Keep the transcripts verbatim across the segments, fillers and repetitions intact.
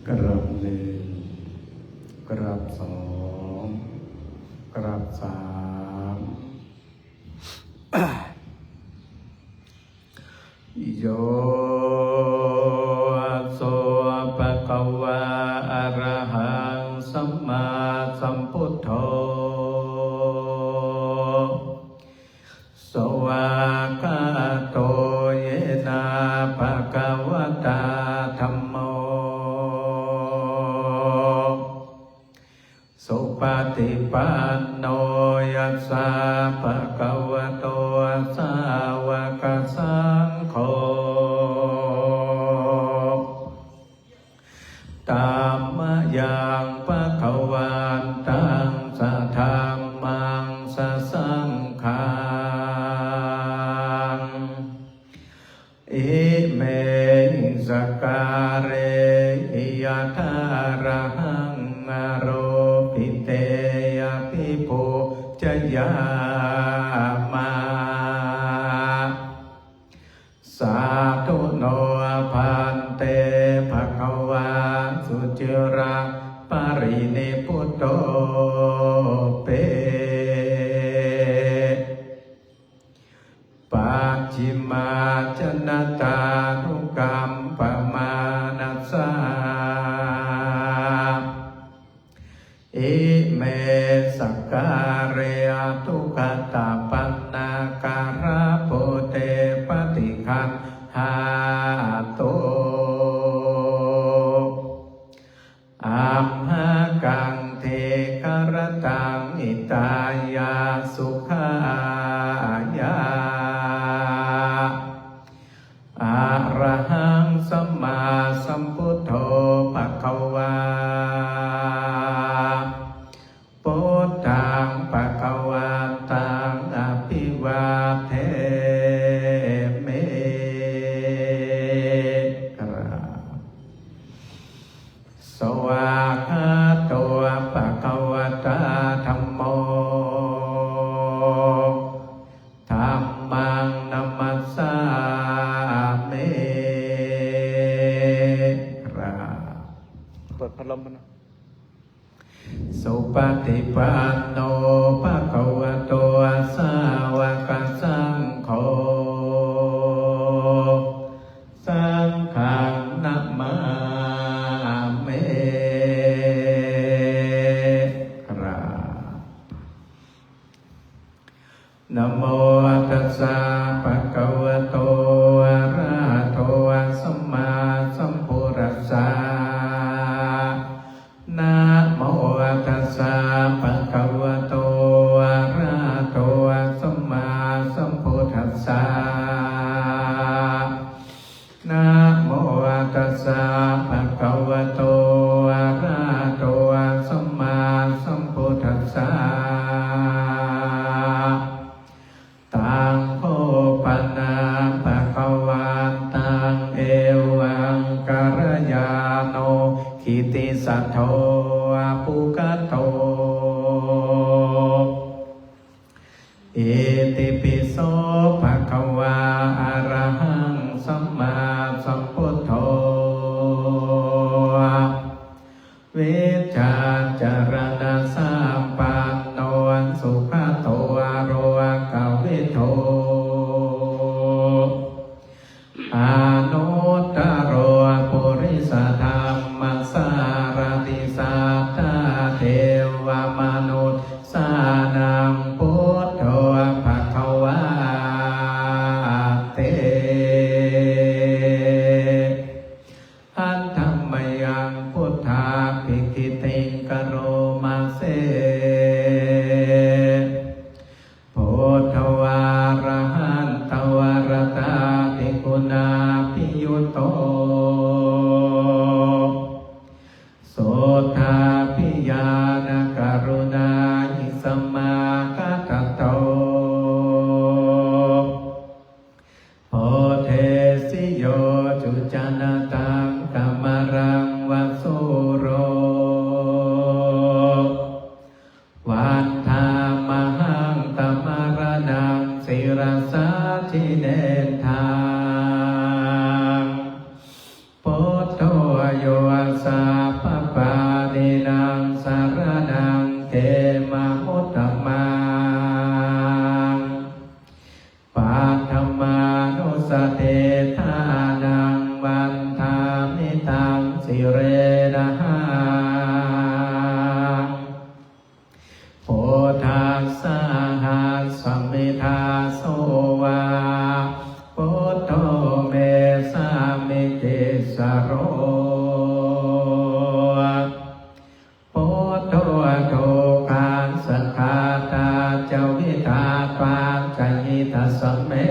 กราบหนึ่ง กราบสอง กราบสาม Yo so bhagavā arahaṃ sammāsambuddho svākkhāto yena bhagavatā dhammo supaṭipanno yassa bhagavato sāvakasaṅgho tammayaṃ bhagavantaṃ sadhammaṃ sasaṅghaṃ imehi sakkārehi yathārahaṃ āropitehi abhipūjayāma. Sādhu no bhante bhagavā suciraṃ parinibbuto pe pacchimājanatānukampamānasā ime sakkāre anuggatapaṇṇākārabhūte paṭiggaṇhātu amhākaṃ dīgharattaṃ hitāya sukhāya. Arahaṃ sammāsambuddho bhagavā, buddhaṃ bhagavantaṃ abhivādemi. กราบ Svākkhāto bhagavatā dhammo, dhammaṃ namassāmi. กราบ เปิดพัดลมมันนะ Supaṭipanno bhagavato sāvakasaṅgho, saṅghaṃ namāmi. กราบ Namo tassa bhagavato arahato sammāsambuddhassa. Namo tassa bhagavato arahato sammāsambuddhassa. Namo tassa bhagavato arahato sammāsambuddhassa. Taṃ kho pana bhagavantaṃ evaṃ kalyāṇo kittisaddo abbhuggato. Itipi so bhagavā arahaṃ sammāsambuddho vijjācaraṇasampanno sugato lokavidū anuttaro purisadammasārathi satthā devamanussānaṃ buddho bhagavāti. Handa mayaṃ buddhābhigītiṃ karoma se. Buddho arahanto varatādiguṇābhiyutto suddhābhiñāṇakaruṇāhi samāgatatto bodhesi yo cunanataṃ kamalaṃ va sūro. Vandāmahaṃ tamaraṇaṃ sirasā jinendaṃ. Buddho yo sa me.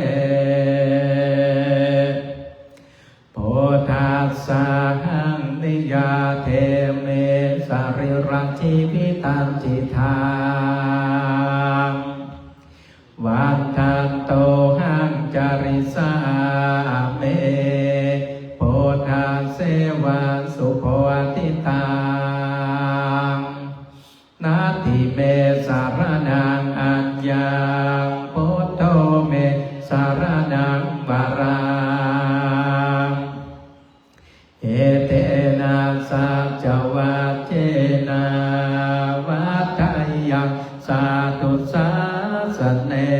Buddhassāhaṃ niyyādemi sarīrañjīvitañcidaṃ. Vandantohaṃ carissāmi buddhasseva subodhitaṃ. Natthi me saraṇaṃ aññaṃ, buddho me saraṇaṃ varaṃ. Etena saccavajjena vaḍḍheyyaṃ satthu sāsane.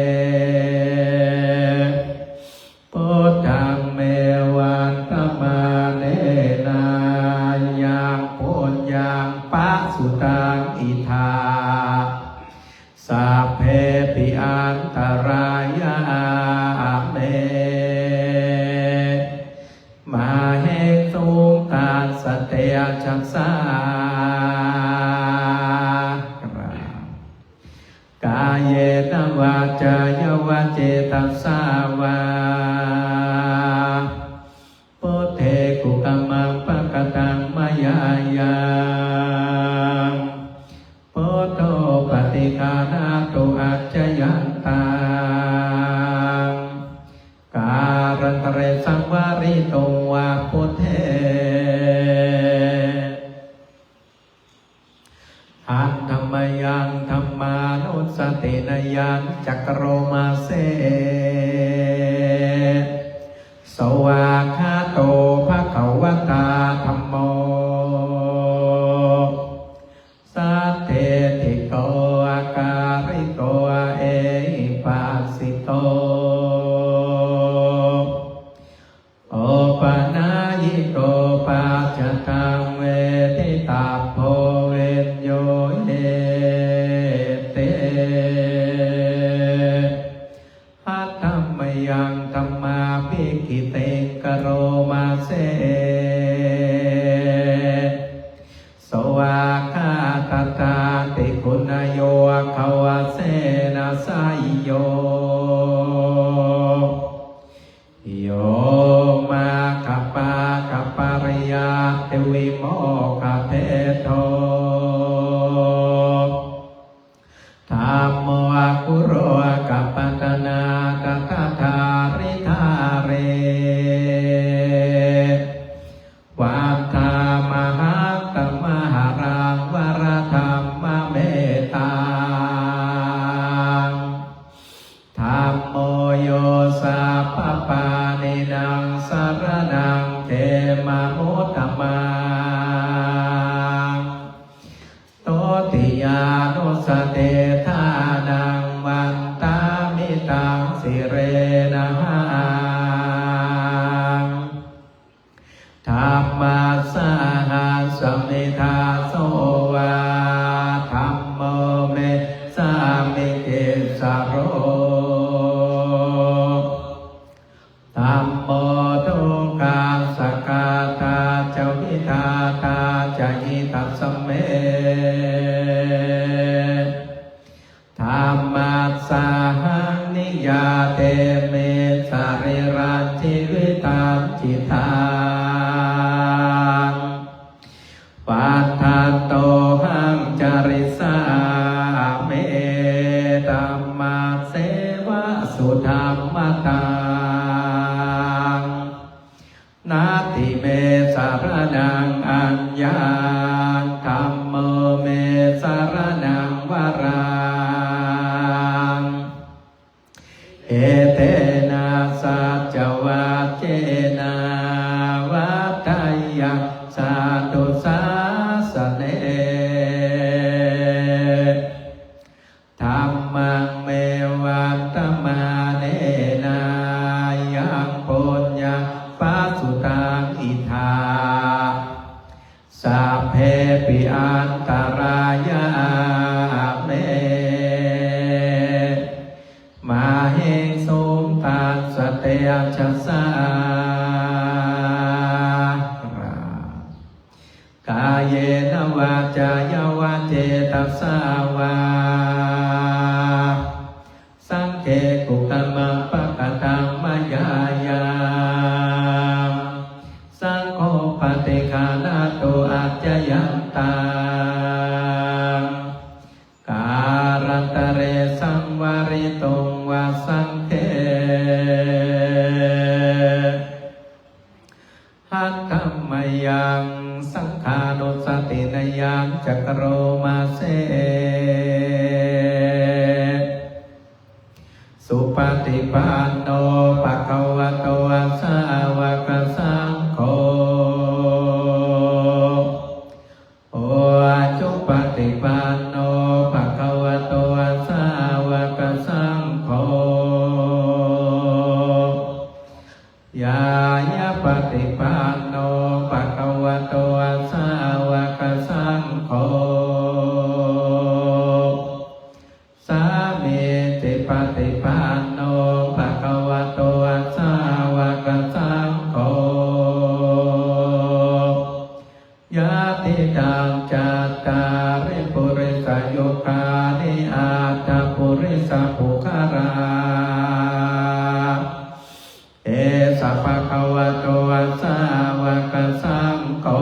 Buddhaṃ me vandamānena yaṃ puññaṃ pasutaṃ idha, sabbepi antarāyā me, māhesuṃ tassa tejasā. Kāyena vācāya va cetasā vā, buddhe kukammaṃ pakataṃ mayā yaṃ, buddho paṭiggaṇhatu accayantaṃ, kālantare saṃvarituṃ va buddhe. Handa mayaṃ dhammānussatinayañca karoma se. Svākkhāto bhagavatā dhammo, sandiṭṭhiko akāliko ehipassiko, opanayiko paccattaṃ veditabbo viññūhīti. Handa mayaṃ dhammābhigītiṃ karoma se. Svākkhātatādiguṇayogavasena seyyo, yo maggapākapariyattivimokkhabhedo, dhammo kulokapatanā tathadhāridhārī, vandāmahaṃ tamaharaṃ varadhammametaṃ. Dhammo yo sabbapāṇīnaṃ saraṇaṃ khemamuttamaṃ. Dutiyānussatiṭṭhānaṃ vandāmi taṃ sirenahaṃ. Dhammassāhasmi dāso va, dhammo me sāmikissaro. Dhammo dukkhassa ghātā ca vidhātā ca hitassa me. Dhammassāhaṃ niyyādemi sarīrañjīvitañcidaṃ. Vandantohaṃ carissāmi dhammasseva sudhammataṃ. Natthi me saraṇaṃ aññaṃ, dhammo me saraṇaṃ varaṃ. Etena saccavajjena vaḍḍheyyaṃ satthu sāsane. Dhammaṃ me vandamānena yaṃ puññaṃ pasutaṃ idha, sabbepi antarāyā me, māhesuṃ tassa tejasā. Kāyena vācāya va cetasā vā, saṅghe kukammaṃ vārituṃ va saṅghe. Hatthamayaṃ saṅghānussatinayañca karoma se. Supaṭipanno bhagavato sāvakasaṅgho. Ujupaṭipanno bhagavato sāvakasaṅgho. Ñāyapaṭipanno bhagavato sāvakasaṅgho. Sāmīcipaṭipanno bhagavato sāvakasaṅgho. Yadidaṃ cattāri purisayugāni aṭṭha purisapuggalā. Esa bhagavato sāvakasaṅgho.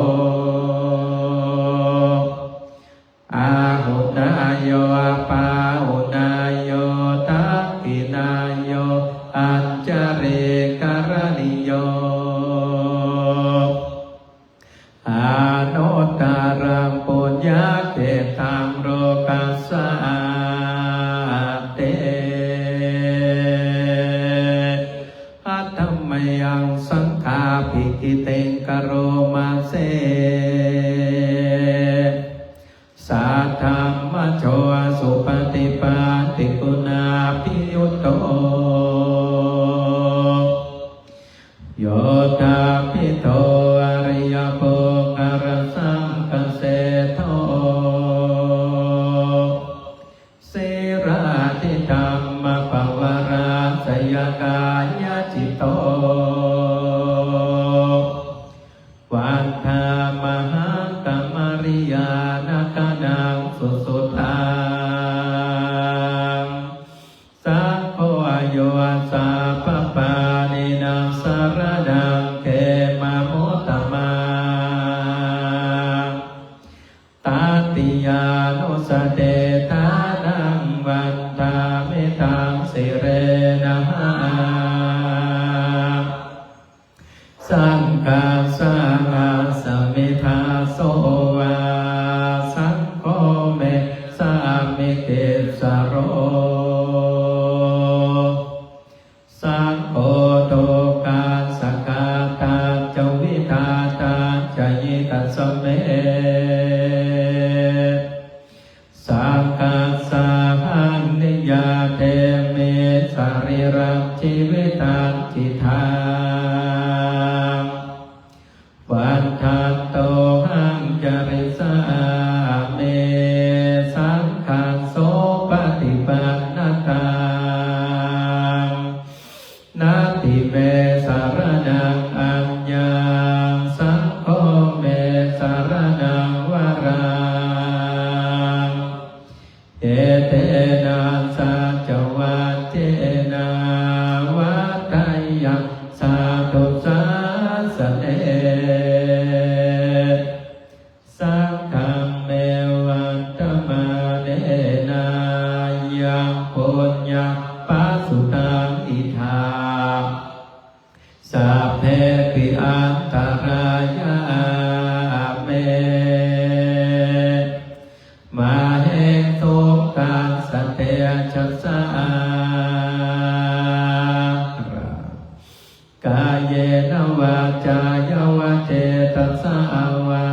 Āhuneyyo pāhuneyyo dakkhiṇeyyo añjalikaraṇīyo. Anuttaraṃ puññakkhettaṃ lokassāti. Hatthamayaṃ saṅghābhigītiṃ karoma se. Saddhammajo supaṭipattiguṇābhiyutto. Yoṭṭhābbidho ariyapuggalasaṅghaseṭṭho. Sīlādidhammapavarāsayakāyacitto. Vandāmahaṃ tamariyāna gaṇaṃ susuddhaṃ. Saṅgho yo sabbapāṇīnaṃ saraṇaṃ khemam uttamaṃ. Tatiyānussatiṭṭhānaṃ vandāmi taṃ sirenahaṃ. Saṅghassāhasmi dāso va, saṅgho me sāmikissaro. Saṅgho dukkassa ghātā ca vidhātā ca hitassa me. Saṅghassāhaṃ niyyādemi sarīrañjīvitañcidaṃ. Vandantohaṃ carissāmi saṅghaṃ sopaṭipannataṃ. Natthi me saraṇaṃ aññaṃ, saṅgho me saraṇaṃ varaṃ. Etena saccavajjena vaḍḍheyyaṃ satthu sāsane. Saṅghaṃ me vandamānena yaṃ puññaṃ pasutaṃ idha, sabbepi antarāyā me māhesuṃ tassa tejasā. Kāyena vācāya va cetasā vā,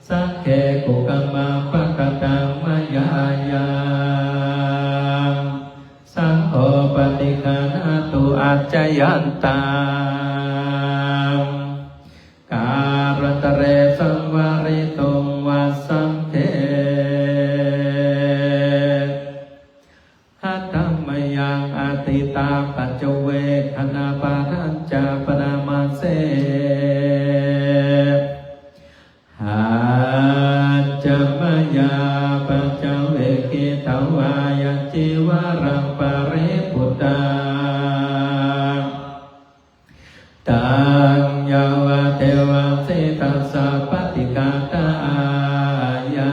saṅghe kukammaṃ pakataṃ mayā yaṃ, saṅgho paṭiggaṇhatu accayantaṃ. Kālantare saṃvarituṃ va saṅghe. Hatthamayaṃ ādittaṃ paccavekkhaṇapāṭhañca bhaṇāma se. Ajja mayā paccavekkhitvā yaṃ cīvaraṃ paribhuttaṃ, taṃ yāvadeva sītassa paṭighātāya,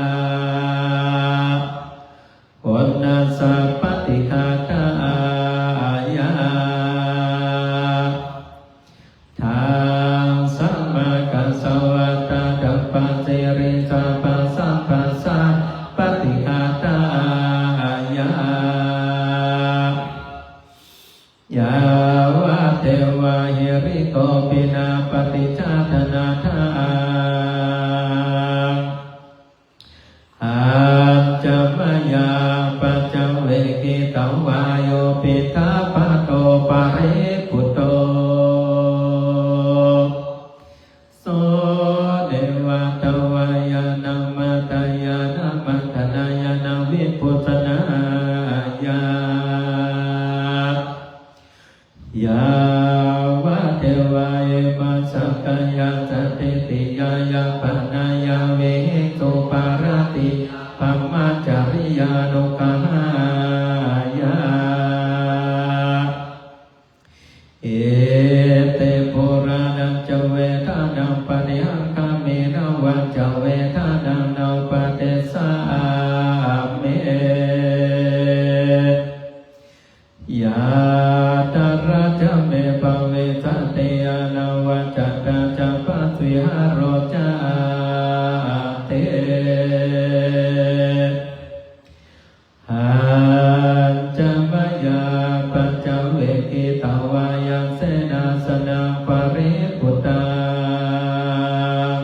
Oṇṇassa paṭighātāya, dhammacakkappavattā, sabbasīlissa sabbasambhassapaṭighātāya, yāvadeva hirikopinapaṭicchādanatthaṃ. Ajja mayā paccavekkhitvā yo piṇḍapāto paribhutto, so neva davāya na madāya na maṇḍanāya na vibhūsanāya, yāvadeva imassa kāyassa ṭhitiyā yāpanāya vihiṃsuparatiyā brahmacariyānuggahāya. Iti purāṇañca vedanaṃ paṭihaṅkhāmi navañca vedanaṃ na uppādessāmi. Yātrā ca me bhavissati anavajjatā ca pāsuvihāro cāti, ajja mayā paccavekkhitvā yaṃ senāsanaṃ paribhuttaṃ,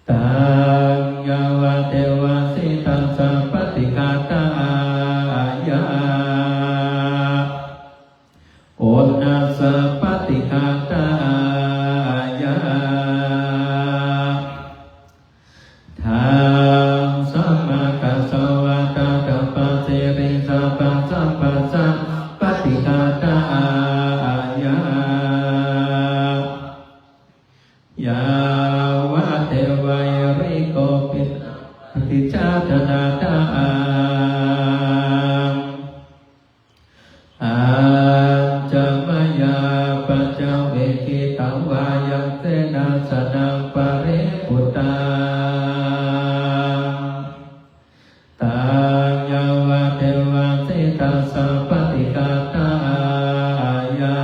taṃ yāvadeva sītassa paṭighātāya, uṇhassa paṭighātāya, dhammacakkappavattā, sabbasīlissa sabbasambhassapaṭighātāya, yāvadeva hirikopinapaṭicchādanatthaṃ. Ajja mayā paccavekkhitvā yaṃ senāsanaṃ paribhuttaṃ, taṃ yāvadeva sītassa paṭighātāya,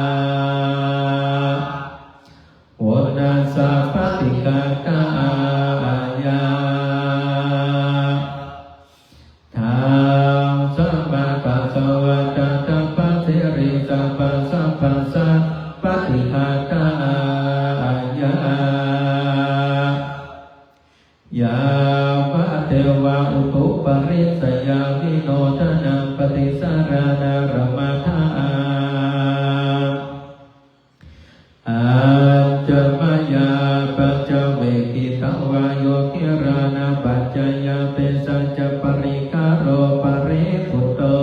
uṇhassa paṭighātāya, dhammacakkappavattā, sabbasīlissa sabbasambhassapaṭighātāya, yāvadeva utuparissayavinodanapaṭisaraṇālamadhā. Ajja mayā paccavekkhitvā yo gilānapaccayabhesajjaparikkhāro paribhutto,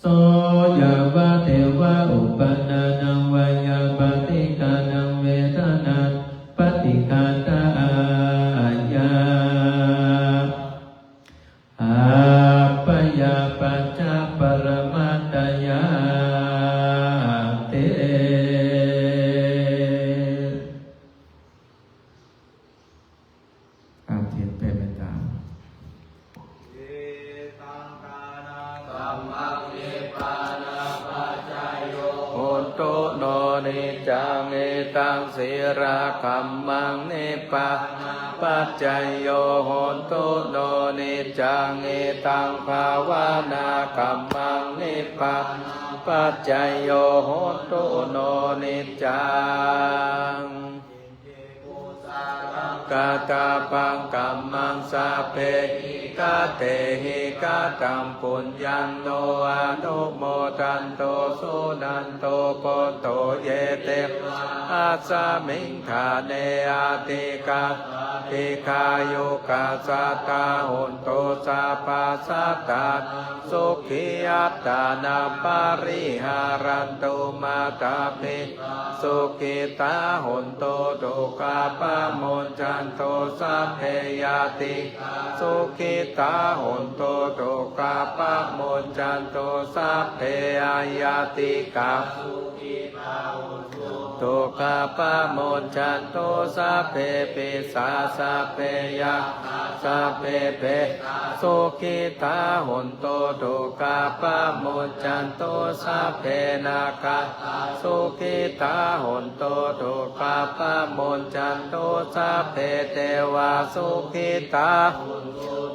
so yāvadeva uppannānaṃ veyyābādhikānaṃ vedanapaṭighātāya, abyāpajjhaparamatāyāti. อ่ะ เทียนเปรมเมตตา Etaṃ dānakammaṃ nibbānapaccayo hotu no niccaṃ, etaṃ sīlakammaṃ nibbānapaccayo hotu no niccaṃ, etaṃ bhāvanākammaṃ nibbānapaccayo hotu no niccaṃ. Kusalaṃ kattabbaṃ kammaṃ sabbehi katehi kataṃ puññaṃ no anumodantu suṇantu bhonto ye devā asmiṃ ṭhāne adhigatā dīghāyukā sattā hontu sabbā sattā sukhī attānaṃ pariharantu. Mātāpitā sukhitā hontu dukkhā pamuñca pamuñcantu, sabbe ñātikā sukhitā hontu, dukkhā pamuñcantu, sabbe aññātikā dukkhā pamuñcantu, sabbe pisā, sabbe yakkhā, sabbe petā sukhitā hontu, dukkhā pamuñcantu, sabbe nakkhattā sukhitā hontu, dukkhā pamuñcantu, sabbe devā sukhitā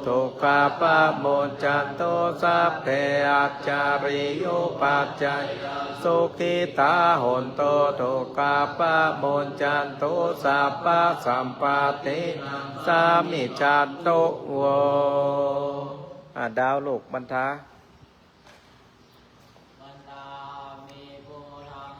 dukkhā pamuñcantu, sabbe ācariyupajjhāyā sukhitā hontu, dukkhā pamuñcantu, sabbasampattī samijjhantu vo. อ่ะ ดาวลูก บัณฑา Vandāmi buddhaṃ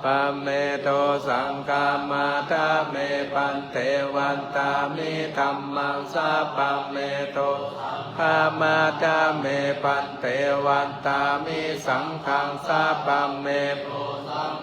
sabbaṃ me dosaṃ khamatha me bhante. Vandāmi dhammaṃ sabbaṃ me dosaṃ khamatha me bhante. Vandāmi saṅghaṃ sabbaṃ me dosaṃ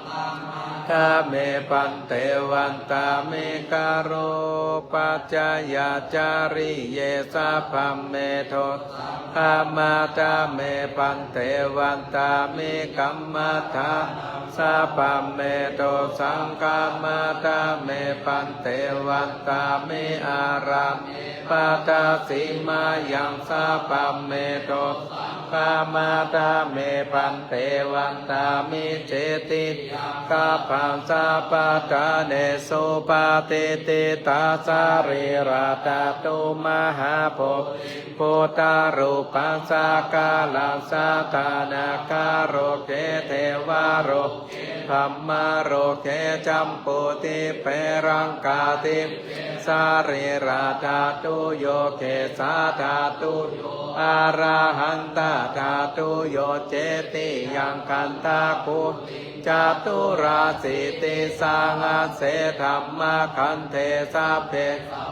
khamatha me bhante. Vandāmi garopacayācariye sabbaṃ me dosaṃ khamatha me bhante. Vandāmi kammadānaṃ sabbaṃ me dosaṃ khamatha me bhante. Vandāmi ārāme pattasimayaṃ sabbaṃ me dosaṃ khamatha me bhante. Vandāmi cetiyaṃ sabbaṃ sabbaṭṭhānesu patiṭṭhitā sarīradhātu mahābodhiṃ buddharūpaṃ sakalaṃ sadā nāgaloke devaloke brahmaloke jambudīpe laṅkādīpe sarīradhātuyo kesādhātuyo arahantātūyo cetiyaṃ gandhakuṭiṃ caturāsītisahassi dhammakkhandhe sabbe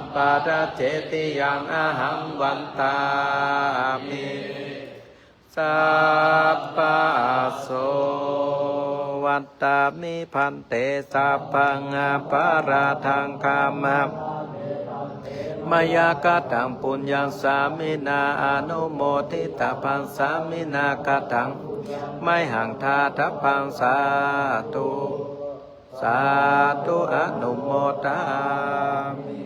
sampadaṃ cetiyaṃ ahaṃ vandāmi sabbaso. Vandāmi bhante sabbaṃ aparādhaṃ khamatha me bhante. Mayā kataṃ puññaṃ sāminā anumoditabbaṃ, sāminā kataṃ mayhaṃ dātabbaṃ, sādhu sādhu anumodāmi.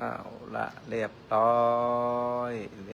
เอาละ เรียบร้อย เหลื